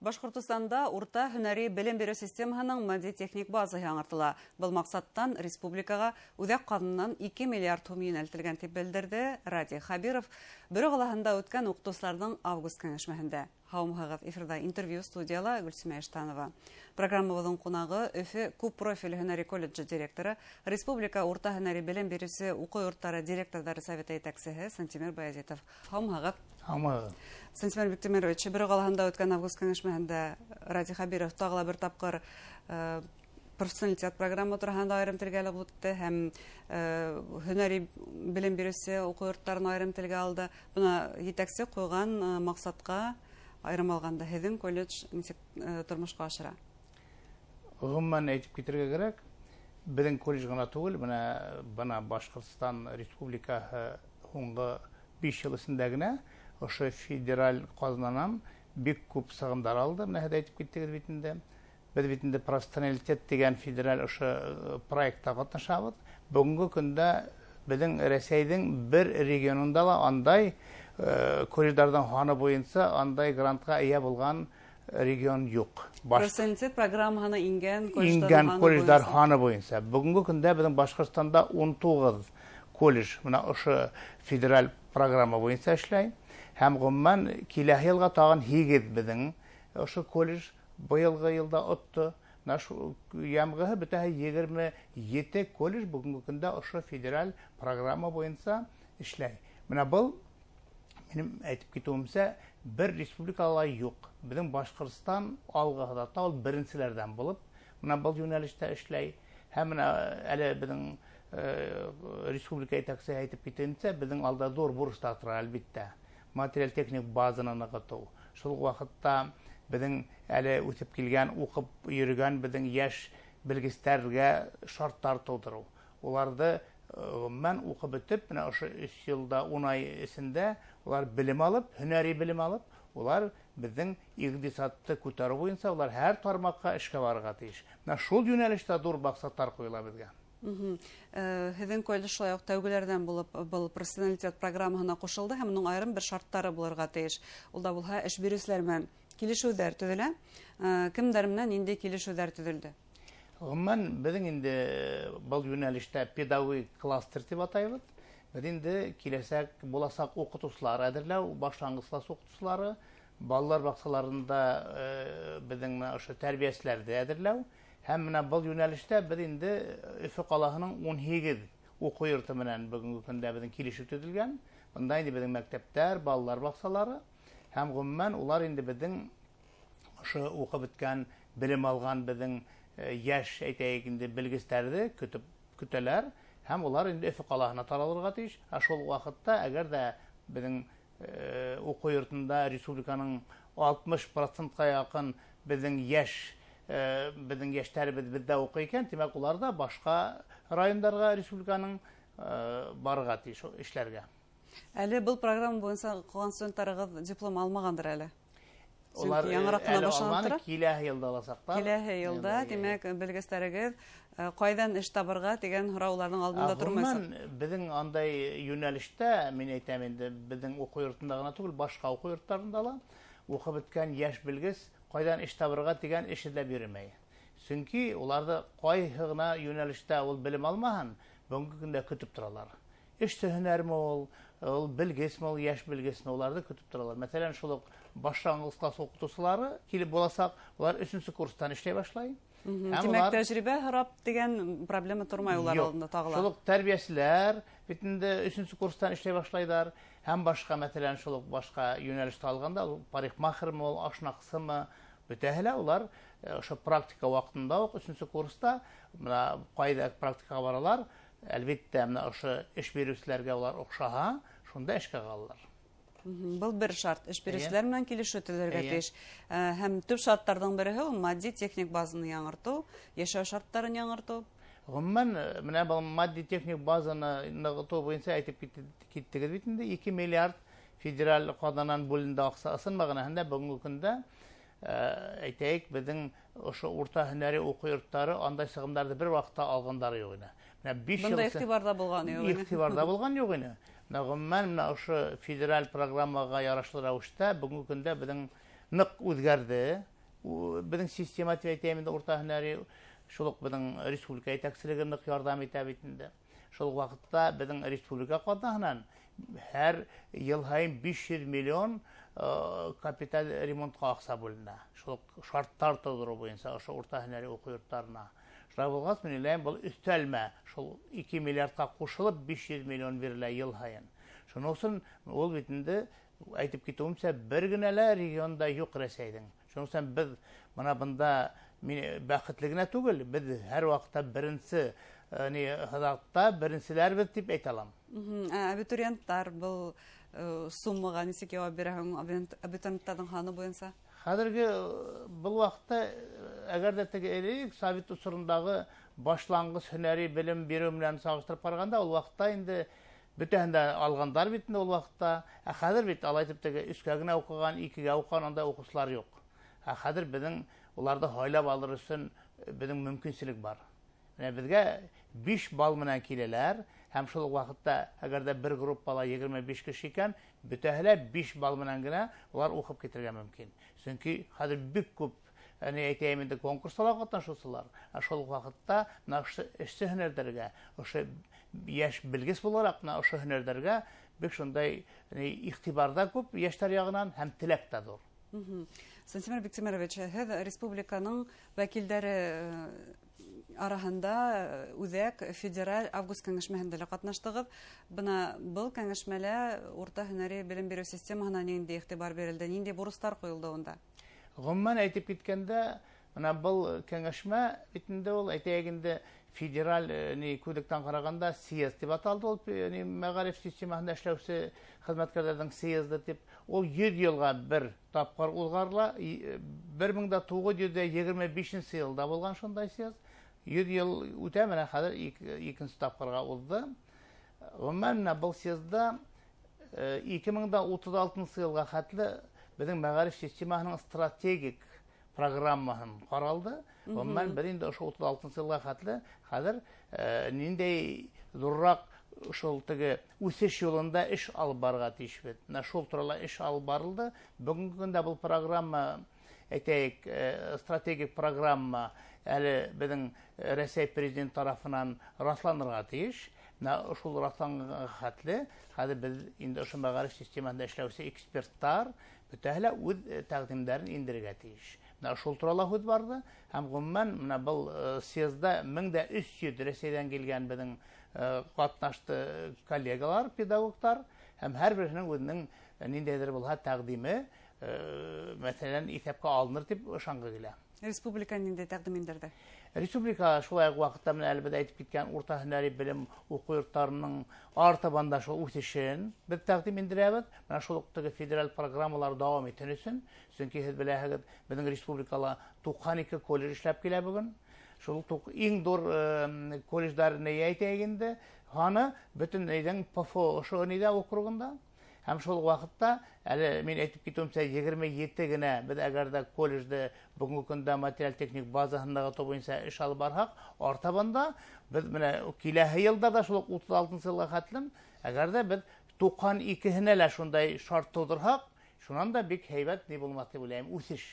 Башҡортостанда урта һөнәри белем биреү системаһының матди-техник базаһы яңыртыла. Был маҡсаттан республикаға үҙәк ҡаҙнанан 2 миллиард һум йүнәлтелгән, тип белдерҙе Радий Хәбиров Бөрө ҡалаһында үткән уҡытыусыларҙың август кәңәшмәһендә. Һаумыһығыҙ, эфирҙа интервью, студияла Гөлсимә Иштанова. Программабыҙҙың ҡунағы — Өфө күп профилле һөнәри колледжы директоры, республика урта һөнәри белем биреүсе уҡыу йорттары директорҙары советы етәксеһе Сантимер Баязитов. Һаумыһығыҙ. Һаумыһығыҙ. Сантимер Биктимерович, Бөрө ҡалаһында үткән август кәңәшмәһендә Радий Хәбиров тағы ла бер тапҡыр профессионалитет программа тураһында айырым телгә алып үтте һәм һөнәри белем биреүсе уҡыу йорттарын айырым телгә алды. Бына етәксе ҡуйған маҡсатҡа, айырым алғанда, һеҙҙең колледж нисек тормошҡа ашыра? Ғөмүмән әйтеп китергә кәрәк, беҙҙең колледж ғына түгел, бына бына Башҡортостан Республикаһы һуңғы 5 йыл эсендә генә ошо федераль ҡаҙнанан бик күп сығымдар алды. Бына һеҙ әйтеп киттегеҙ бит инде. Беҙ бит инде «Профессионалитет» тигән федераль ошо проектта ҡатнашабыҙ. Бөгөнгө көндә беҙҙең Рәсәйҙең бер регионында ла андай колледждарҙың һаны буйынса андай грантҡа эйә булған регион юҡ. Профессионалитет программаһына ингән ингән колледждар һаны буйынса. Бөгөнгө көндә беҙҙең Башҡортостанда 19 колледж бына ошо федераль программа буйынса эшләй. Һәм ғөмүмән киләһе йылға тағын 8 беҙҙең ошо колледж быйылғы йылда отто. Бына йәмғеһе бөтәһе 27 колледж бөгөнгө көндә ошо федераль программа буйынса эшләй. Бына был минең әйтеп китеүемсә, бер республикала юҡ. Беҙҙең Башҡортостан алғы һыҙатта, ул беренселәрҙән булып бына был йүнәлештә эшләй. Һәм бына әле беҙҙең республика етәксеһе әйтеп киткәнсә, беҙҙең алда ҙур бурыстар тора, әлбиттә. Материаль-техник базаны нығытыу. Шул уҡ ваҡытта беҙҙең әле үҫеп килгән, уҡып йөрөгән беҙҙең йәш белгестәргә шарттар тыуҙырыу. Уларҙы ғөмүмән уҡып бөтөп, бына ошо 3 йылда 10 ай эсендә улар белем алып, һөнәри белем алып, улар беҙҙең иҡтисадты күтәреү буйынса улар һәр тармаҡҡа эшкә барырға тейеш. Бына шул йүнәлештә ҙур маҡсаттар ҡуйыла беҙгә. Һеҙҙең колледж шулай уҡ тәүгеләрҙән булып был профессионалитет программаһына ҡушылды, һәм уның айырым бер шарттары булырға тейеш. Ул да булһа эш биреүселәр менән килешеүҙәр төҙөлә. Кемдәр менән ниндәй килешеүҙәр төҙөлдө? Ғөмүмән, беҙҙең инде был йүнәлештә педагогик кластер тип атайбыҙ. Беҙ инде киләсәк буласаҡ уҡытыусылар әҙерләү, башланғыс класс уҡытыусылары, балалар баҡсаларында беҙҙең менән ошо тәрбиәселәрҙе әҙерләү. Һәм бына был йүнәлештә беҙ инде Өфө ҡалаһының 18 уҡыу йорто менән бөгөнгө көндә беҙҙең килешеү төҙөлгән. Бында инде беҙҙең мәктәптәр, балалар баҡсалары һәм ғөмүмән улар инде беҙҙең ошо уҡып бөткән, белем алған беҙҙең йәш, әйтәйек инде, белгестәрҙе көтөп көтәләр һәм улар инде Өфө ҡалаһына таралырға тейеш. Ә шул ваҡытта әгәр ҙә беҙҙең уҡыу йортонда республиканың 60 процентҡа яҡын беҙҙең йәш беҙҙең йәштәребеҙ беҙҙә уҡый икән, тимәк, улар ҙа башҡа райондарға республиканың барырға тейеш эшләргә. Әле был программа буйынса уҡыған студенттарығыҙ диплом алмағандыр әле. Улар яңыраҡ ҡына әле башланып алманы, тора. Киләһе йылда аласаҡтар. Киләһе йылда, тимәк, белгестәрегеҙ ҡайҙан эш табырға тигән һорау уларҙың алдында тормаясаҡ. Ғөмүмән, беҙҙең андай йүнәлештә, мин әйтәм инде, беҙҙең уҡыу йортонда ғына түгел, башҡа уҡыу йорттарында ла уҡып бөткән йәш белгес ҡайҙан эш табырға тигән эш эҙләп йөрөмәй. Сөнки уларҙы ҡайһы ғына йүнәлештә ул белем алмаһын, бөгөнгө көндә көтөп торалар. Эшсе һөнәрме ул, ул белгесме ул, йәш белгесме, уларҙы көтөп торалар. Мәҫәлән, шул уҡ башланғыс класс уҡытыусылары килеп буласаҡ, улар өсөнсө курстан эшләй башлай. Тимәк, тәжрибә һорап тигән проблема тормай улар Юҡ. алдында тағы ла. Шул уҡ тәрбиәселәр бит инде өсөнсө курстан эшләй башлайҙар. Һәм башҡа, мәҫәлән, шул уҡ башҡа йүнәлештә алғанда, ул парикмахермы ул, ашнаҡсымы, бөтәһе лә улар ошо практика ваҡытында уҡ өсөнсө курста бына ҡайҙа практикаға баралар, әлбиттә, бына ошо эш биреүселәргә улар оҡшаһа, шунда эшкә ҡалалар. Был бер шарт. Эш биреүселәр менән килешеү төҙөргә тейеш. Һәм төп шарттарҙың береһе ул матди техник базаны яңыртыу, йәшәү шарттарын яңыртыу. Ғөмүмән, бына был матди техник базаны нығытыу буйынса әйтеп киттегеҙ бит инде, 2 миллиард федераль ҡаҙнанан бүленде аҡса. Ысын мәғәнәһендә бөгөнгө көндә, әйтәйек, беҙҙең ошо урта һөнәри уҡыу йорттары андай сығымдарҙы бер ваҡытта алғандары юҡ ине. Бына 5 йыл Бындай иғтибарҙа булған юҡ ине. Иғтибарҙа булған юҡ ине. Бына ғөмүмән, бына ошо федераль программаға ярашлы рәүештә бөгөнгө көндә беҙҙең ныҡ үҙгәрҙе. Беҙҙең система тип әйтәйем инде, урта һөнәри шул уҡ беҙҙең республика етәкселеге ныҡ ярҙам итә бит инде. Шул уҡ ваҡытта беҙҙең республика ҡаҙнаһынан һәр йыл һайын 500 миллион капиталь ремонтҡа аҡса бүленә. Шул уҡ шарттар тыуҙырыу буйынса ошо урта һөнәри уҡыу йорттарына. Шулай булғас, мин уйлайым, был өҫтәлмә шул 2 миллиардҡа ҡушылып 500 миллион бирелә йыл һайын. Шуның өсөн ул бит инде, әйтеп китеүемсә, бер генә лә регионда юҡ Рәсәйҙең. Шуның өсөн беҙ бына бында бәхетле генә түгел, беҙ һәр ваҡытта беренсе һыҙаҡта беренселәрбеҙ тип әйтә алам. Абитуриенттар был суммаға нисек яуап бирә һуң абитуриенттарҙың һаны буйынса? Хәҙерге был ваҡытта, әгәр ҙә теге элек совет осорондағы башланғыс һөнәри белем биреү менән сағыштырып ҡарағанда, ул ваҡытта инде бөтәһен дә алғандар бит инде ул ваҡытта. Ә хәҙер бит алай тип теге өскә генә уҡыған, икегә уҡыған андай уҡыусылар юҡ. Ә хәҙер беҙҙең уларҙы һайлап алыр өсөн беҙҙең мөмкинселек бар. Менә беҙгә 5 балл менән киләләр, һәм шул уҡ ваҡытта әгәр ҙә бер группала 25 кеше икән, бөтәһе лә 5 балл менән генә улар уҡып китергә мөмкин. Сөнки хәҙер бик күп, ни әйтәйем инде, конкурстарҙа ҡатнашыусылар. Ә шул уҡ ваҡытта бына ошо эшсе һөнәрҙәргә, ошо йәш белгес булараҡ бына ошо һөнәрҙәргә бик шундай иғтибар ҙа күп йәштәр яғынан һәм теләк тә ҙур. Сантимер Биктимерович, һеҙ республиканың вәкилдәре араһында үҙәк федераль август кәңәшмәһендә лә ҡатнаштығыҙ. Бына был кәңәшмәлә урта һөнәри белем биреү системаһына ниндәй иғтибар бирелде, ниндәй бурыстар ҡуйылды унда? Ғөмүмән әйтеп киткәндә, бына был кәңәшмә бит инде ул, әйтәйек инде, федераль ни күҙлектән ҡарағанда съезд тип аталды ул, ни мәғариф системаһында эшләүсе хеҙмәткәрҙәрҙең съезды тип. Ул 100 йылға бер тапҡыр уҙғарыла. Бер мең дә туғыҙ йөҙ ҙә егерме бишенсе йылда булған шундай съезд. 100 йыл үтә, менә хәҙер икенсе тапҡырға уҙҙы. Ғөмүмән, менә был съездда ике мең дә утыҙ алтынсы йылға хәтле беҙҙең мәғариф системаһының стратегик программаһын ҡаралды. Ғөмүмән, беҙ инде ошо утыҙ алтынсы йылға хәтле хәҙер ниндәй ҙурыраҡ шул теге үҫеш юлында эш алып барырға тейешбеҙ. Менә шул турала эш алып барылды. Бөгөнгө көндә был программа, әйтәйек, стратегик программа әле беҙҙең Рәсәй президент тарафынан раҫланырға тейеш. Менә шул раҫланған хәтле хәҙер беҙ инде ошо мәғариф системаһында эшләүсе эксперттар бөтәһе лә үҙ тәҡдимдәрен индерергә тейеш. Менә шул турала һүҙ барҙы. Һәм ғөмүмән, менә был съездда мең дә өс йөҙ Рәсәйҙән килгән беҙҙең ҡатнашты коллегалар, педагогтар, һәм һәр береһенең үҙенең ниндәйҙер булһа тәҡдиме, мәҫәлән, иҫәпкә алыныр тип ышанғы килә. Республика ниндәй тәҡдим индерҙе? Республика шулай уҡ ваҡытта менән әле беҙ әйтеп киткән урта һөнәри белем уҡыу йорттарының артабан да шул үҫешен беҙ тәҡдим индерәбеҙ. Менә шул уҡ теге федераль программалар дауам итһен өсөн, сөнки һеҙ беләһегеҙ, беҙҙең республикала туҡһан ике колледж эшләп килә бөгөн. Шул иң ҙур колледждар ни әйтәйек инде, һаны бөтөн нейҙең ПФО ошо нейҙә округында. Һәм шул ваҡытта әле мин әйтеп китеүемсә, егерме ете генә беҙ әгәр ҙә колледжды бөгөнгө көндә материаль-техник базаһын нығытыу буйынса эш алып барһаҡ, артабан да беҙ менә киләһе йылда да шул уҡ утыҙ алтынсы йылға хәтлем, әгәр ҙә беҙ туҡһан икеһенә лә шундай шарт тыуҙырһаҡ, шунан да бик һәйбәт ни булмаҫ тип уйлайым, үҫеш.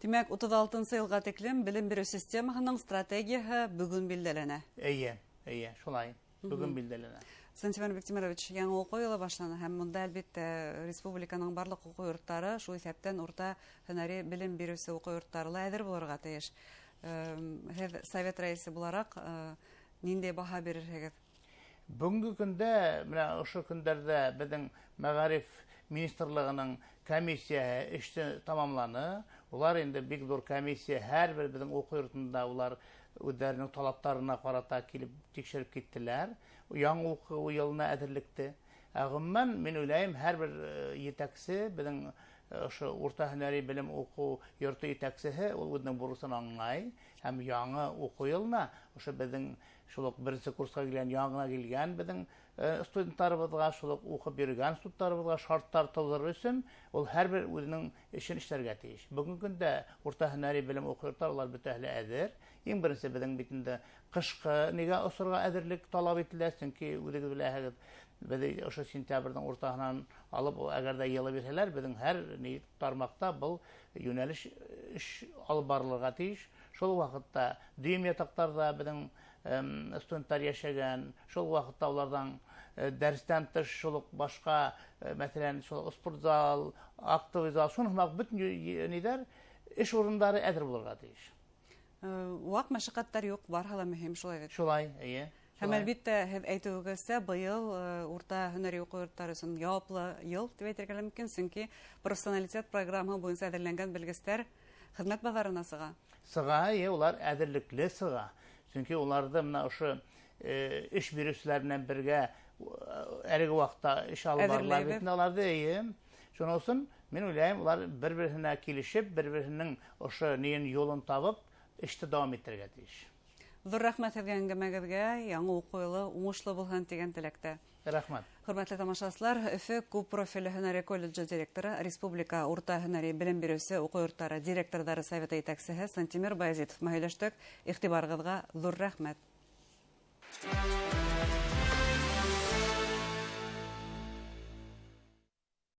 Тимәк, утыҙ алтынсы йылға тиклем белем биреү системаһының стратегияһы бөгөн билдәләнә. Эйе, эйе, шулай, бөгөн билдәләнә. Сантимер Биктимерович, яңы уҡыу йылы башлана һәм монда әлбиттә республиканың барлыҡ уҡыу йорттары, шул иҫәптән урта һөнәри белем биреүсе уҡыу йорттары ла әҙер булырға тейеш. Һеҙ совет рәйесе булараҡ, ниндәй баһа бирерһегеҙ? Бөгөнгө көндә, менә ошо көндәрҙә беҙҙең мәғариф министрлығының комиссияһы эште тамамланы. Улар инде бик ҙур комиссия, һәр бер беҙҙең уҡыу йортонда улар үҙҙәренең талаптарына ҡарата килеп тикшереп киттеләр. Яңы уҡыу йылына әҙерлекте. Ә ғөмүмән, мин уйлайым, һәр бер етәксе, беҙҙең ошо урта һөнәри белем уҡыу йорто етәксеһе, ул үҙенең бурысын аңлай һәм яңы уҡыу йылына ошо беҙҙең шул уҡ беренсе курсҡа килгән, яңына килгән беҙҙең студенттарыбыҙға, шул уҡ уҡып йөрөгән студенттарыбыҙға шарттар тыуҙырыр өсөн ул һәр бер үҙенең эшен эшләргә тейеш. Бөгөнгө көндә урта һөнәри белем уҡыу йорттары улар бөтәһе лә әҙер. Иң беренсе беҙҙең бит инде ҡышҡы нигә осорға әҙерлек талап ителә, сөнки үҙегеҙ беләһегеҙ, Беҙ ошо сентябрҙең уртаһынан алып, әгәр ҙә йылы бирһәләр, беҙҙең һәр тармаҡта был йүнәлеш эш алып барылырға тейеш. Шул ваҡытта дөйөм ятаҡтарҙа беҙҙең студенттар йәшәгән, шул ваҡытта уларҙан дәрестән тыш шул уҡ башҡа, мәҫәлән, шул спортзал, актовый зал, шуның һымаҡ бөтөн ниҙәр, эш урындары әҙер булырға тейеш. Ваҡ мәшәҡәттәр юҡ, барыһы ла мөһим, шулай бит? Шулай, эйе. Һәм әлбиттә, һеҙ әйтеүегеҙсә, быйыл урта һөнәри уҡыу йорттары өсөн яуаплы йыл тип әйтергә лә мөмкин, сөнки профессионалитет программаһы буйынса әҙерләнгән белгестәр хеҙмәт баҙарына сыға. Сыға, эйе, улар әҙерлекле сыға. Сөнки уларҙы мына ошо эш биреүселәр менән бергә әлеге ваҡытта эш алып барыла бит уларҙы, эйе. Шуның өсөн мин уйлайым, улар бер-береһенә килешеп, бер-береһенең ошо нейен юлын табып, эште дауам итергә тейеш. Ҙур рәхмәт һеҙгә әңгәмәгеҙгә, яңы уҡыу йылы уңышлы булһын тигән теләктә. Рәхмәт. Хөрмәтле тамашасылар, Өфө күп профилле һөнәри колледжы директоры, Республика урта һөнәри белем биреүсе уҡыу йорттары директорҙары советы етәксеһе Сантимер Баязитов менән һөйләштек. Иғтибарығыҙға ҙур рәхмәт.